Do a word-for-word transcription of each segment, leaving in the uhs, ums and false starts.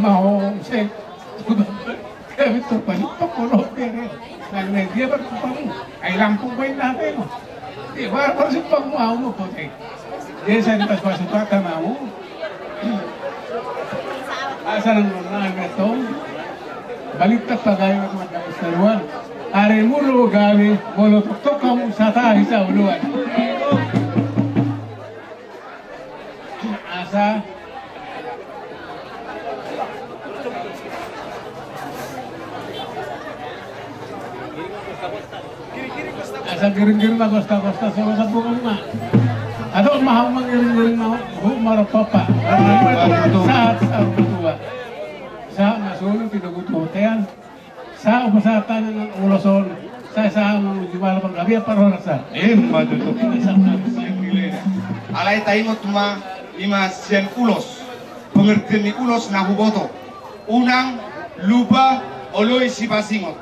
Aho, se. Kami tu paling pokok lo, bere. Nang na dia berkumpang. Ai lampung main na beno. Dia bar bersumpang mau mau pote. Dia saya pas pas kata mau. Asa nang nang betul. Balik tak pagai macam seruan. Ari mulu gabe, molo tok tok hamu sata hisa uluan. Asa. Asa giring-giring ma gosta-gosta, solo sabungan ma. Adong ma hamu mangiring-iring ma, hu maropopa. Sahat, sahat tua. Sahat ma solo, tidak butuh hotean. Sa, upasahat hami ulos on. Sa, sa, manguji bala panggabean parhorasan. Ima tutu. Alai taingot ma, ima sian ulos. Pengertian ni ulos na huboto. Unang lupa oloi sipasingot.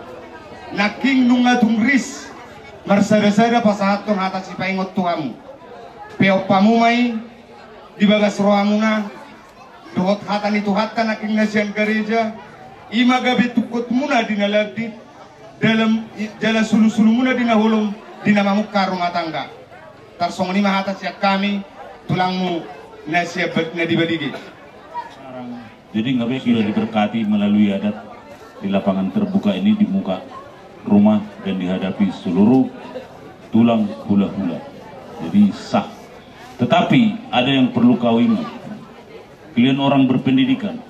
Nangkin nunga tung ris. Marsada-sada pasahathon hata sipaingot tu hamu. Peop hamu ma i di bagas rohamuna. Dohot hata ni Tuhanta nangkin na sian gareja, ima gabe tungkotmuna di na landit, dalam i-, jala sulu-sulumuna di na holom, di na mamungka rumah tangga. Tarsongon i ma hata sian hami, tulangmu na sian Ba-, na di Balige. Jadi nggak baik sudah diberkati melalui adat di lapangan terbuka ini, di muka rumah dan dihadapi seluruh tulang hula-hula. Jadi sah. Tetapi ada yang perlu kau ingat. Kalian orang berpendidikan.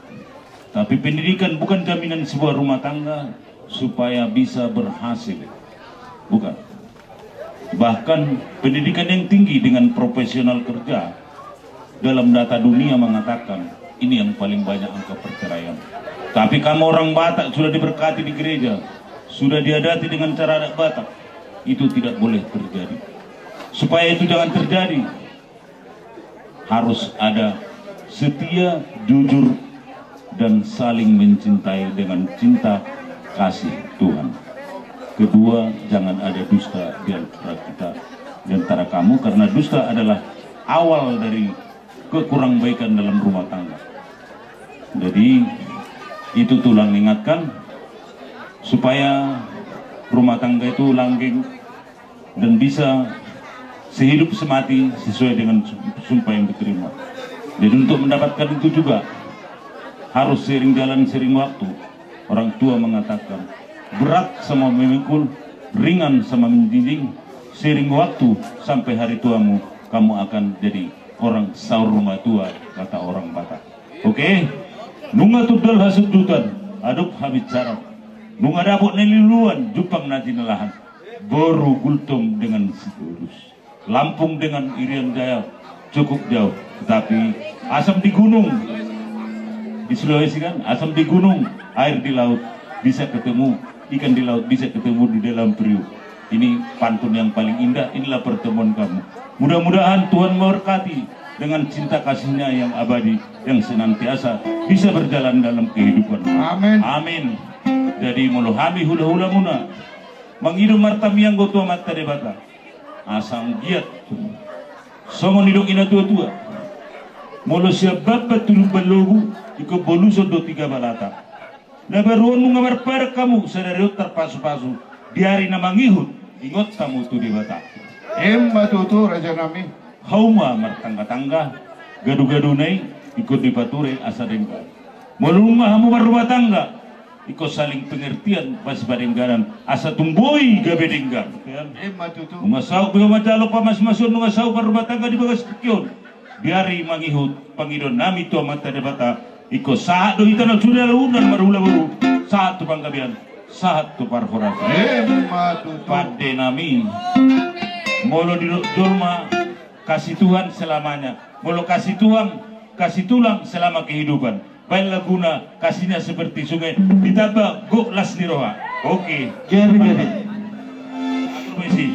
Tapi pendidikan bukan jaminan sebuah rumah tangga supaya bisa berhasil. Bukan. Bahkan pendidikan yang tinggi dengan profesional kerja dalam data dunia mengatakan ini yang paling banyak angka perceraian. Tapi kamu orang Batak sudah diberkati di gereja, sudah diadati dengan cara adat Batak, itu tidak boleh terjadi. Supaya itu jangan terjadi, harus ada setia, jujur, dan saling mencintai dengan cinta kasih Tuhan. Kedua, jangan ada dusta di antara kita, di antara kamu, karena dusta adalah awal dari kekurang baikan dalam rumah tangga. Jadi, itu tulang ingatkan supaya rumah tangga itu langgeng dan bisa sehidup semati sesuai dengan su-, sumpah yang diterima. Jadi untuk mendapatkan itu juga harus seiring jalan, seiring waktu. Orang tua mengatakan, berat sama memikul, ringan sama menjinjing, seiring waktu sampai hari tuamu, kamu akan jadi orang saur rumah tua, kata orang Batak. Oke? Nunga tundal hasundutan, adop habisaran. Nunga dapot na niluluan, jumpang na jinalahan. Boru Gultom dengan Sitorus. Lampung dengan Irian Jaya cukup jauh. Tetapi asam di gunung, di Sulawesi kan, asam di gunung, air di laut, bisa ketemu, ikan di laut bisa ketemu di dalam periuk. Ini pantun yang paling indah, inilah pertemuan kamu. Mudah-mudahan Tuhan memberkati dengan cinta kasihnya yang abadi, yang senantiasa bisa berjalan dalam kehidupan. Amin. Amin. Jadi molo hami hula-hulamuna mangido martamiang do tu Amanta Debata, asa anggiat songon nidok ni natua-tua, molo sian bamban tu lumban lobu, ingkon boluson do tiga balata. Na baru on nunga marpadan hamu, sadari on tarpasu-pasu, di ari na mangihut, ingot hamu tu Debata. Ima tutu, rajanami. Hauma martangga-tangga, gadu-gaduna i ingkon dipature asa denggan. Molo nunga hamu marrumah tangga, ingkon saling pengertian, masipadengganan, asa tung boi gabe denggan. Ima tutu. Nunga saut be hamu manjalo pamasu-masuon, nunga saut marrumah tangga di bagas tingki on. Di ari mangihut, pangidoannami tu Amanta Debata, ingkon sahat do hita na sude alunan marhula boru, sahat tu panggabean, sahat tu parhorasan. Ima tutu. Pandenami. Molo didok jolma, kasih Tuhan selamanya. Molo kasih Tuhan, kasih tulang selama kehidupan. Baen laguna, kasihnya seperti sungai, ditambah gok las ni roha. Oke. Jadi, jadi. Aku misi.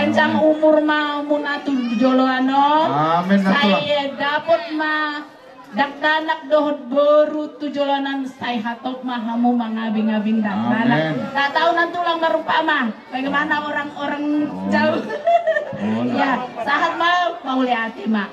Panjang umur ma hamuna tu joloan on. Amin. Sai dapot ma dakdanak dohot boru tu joloan on, sai hatop ma hamu mangabing-abing dakdanak. Amin. Tak tahu nanti ulang berupa ma. Bagaimana orang-orang jauh? Ya, sahat ma, mauliate ma.